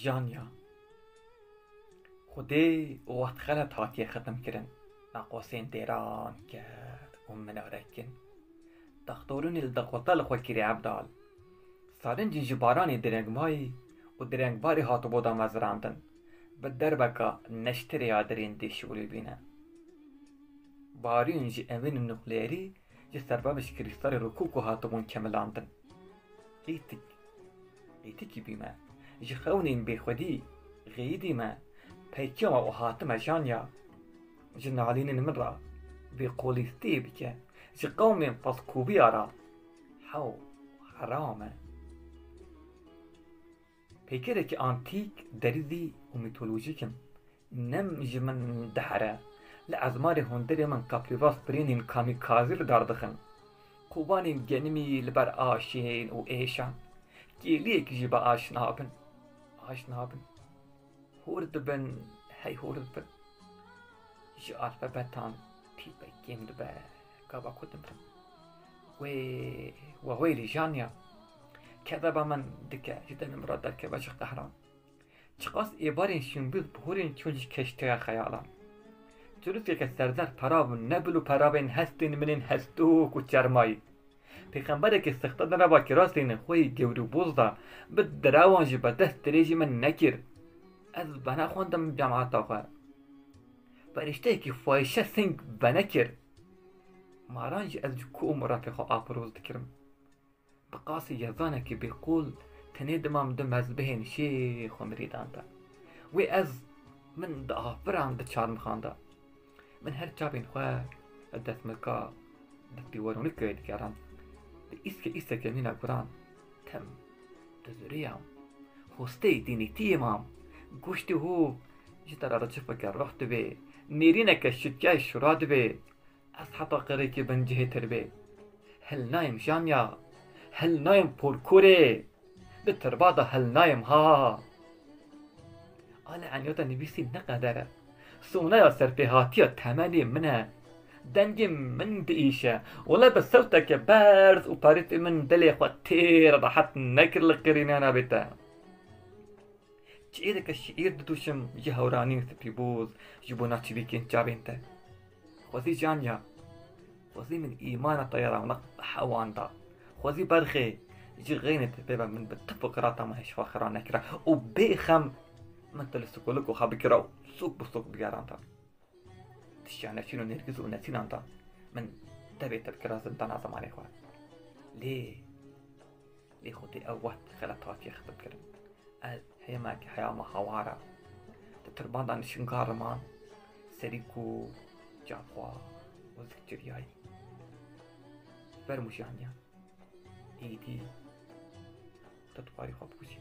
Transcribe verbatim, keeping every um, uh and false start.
Janya. Xwedê û wext xelet hatiye xetim kirin. Naqosên dêran ket û minare kin. Daxtorûnê li dexweta li xwe kirê Ebdal. Sarincên ji baranê direngmayî û direngbarî hatibû damezirandin. Bi derbeka neştirê ya dirêndê şûlî bîne. Barîn ji evînên nukleerî ji serbabê ji krîstalê rokoko hatibûn kemilandin. Qîtik, qîtikî bîme. Ji xewnên bêxwedî xeyidîme. Peykiya me û hatime Janya. Ji nalînên min re bêqolîstiyê bike. Ji qewmên pezkûbiya re hew heram e. Peykerekî antîk, derizî û mîtolojîk im. Nem ji min dihere. Li ezmarê hundirê min kaplîbas birênên kamîkazî li dar dixin. Kobanên genimî li ber aşên û êşan. Kêliyekî jî bi aş nabin. Aş nabin. Hûr dibin, hey hûr dibin. Ji alfabetan tîpek kêm dibe, gava ku dimrim. Wê, we wêlî Janya. Kezeba min dike, ji demê min re derkeve ji qehran. Çiqas êvarên şûnbîz bi hûrên çûn ji keşteya xeyalan. Çirûskeke serzer pera bû, ne bil û perabên hestên min ên hestûk û çermayî. Pêxemberekî sixte di nava kirasên xwe yê gewr û boz de bi dirawan jî bi dest dirêjî min nekir. Ez venaxwendim cemaeta xwe. Perişteyekî fahîşe sing venekir. Maran jî ez ji ku û mirafê xwe apiroz dikirim. Bi qasî yezanekî bêqûl tenê dimam di mezbihên şêx û mirîdan de. Wê ez min diafiran di çarmixan de. Min her çavên xwe li destmilka destî weronî kewê digeran. Di îske îseke mîna guran tim dizuriyam. Hosteyê dînîtiyê mam. Goştê hû ji te re ricifeke ruh dibê. Nêrîneke şityayê şura dibê. Ez heta qirêkê bin cihê tirbê. Hilnayim Janya. Hilnayim porkorê. Di tirba de hilnayim ha. Ale enyata nivîsî ne qeder e. Sonaya serpêhatiya temenê min e. Dengê min diîşe. Wele bi sewteke berz û parîtê min dilê xwe têr rehet nekir li qirînana bê te. Çiêreke şiîr didûşim ji hewranî û spîboz ji bona çivîkên çavên te. Xwezî Janya. Xwezî min îmana te ya rawnak bi hewan da. Xwezî berxê ji xeynê te pê ve min bi tu fiqirata me hêşfa xira nekira û bê xem min te li sikoliko xwe bikira û suk bi suk bigeranda. Tiştya Neçîn û Nêrgiz û Nesînan da min tevê te bikira zindana zimanê xwe. Lê, lê Xwedê ew wext xelet hatiye xetim kirin. Ez hêmekî heyama hawar e. Di tirban de nişinga riman, serî ku çav xwe û zikçiriyayî. Fermû Janya. Êdî tu dixwarî xwe bikujî.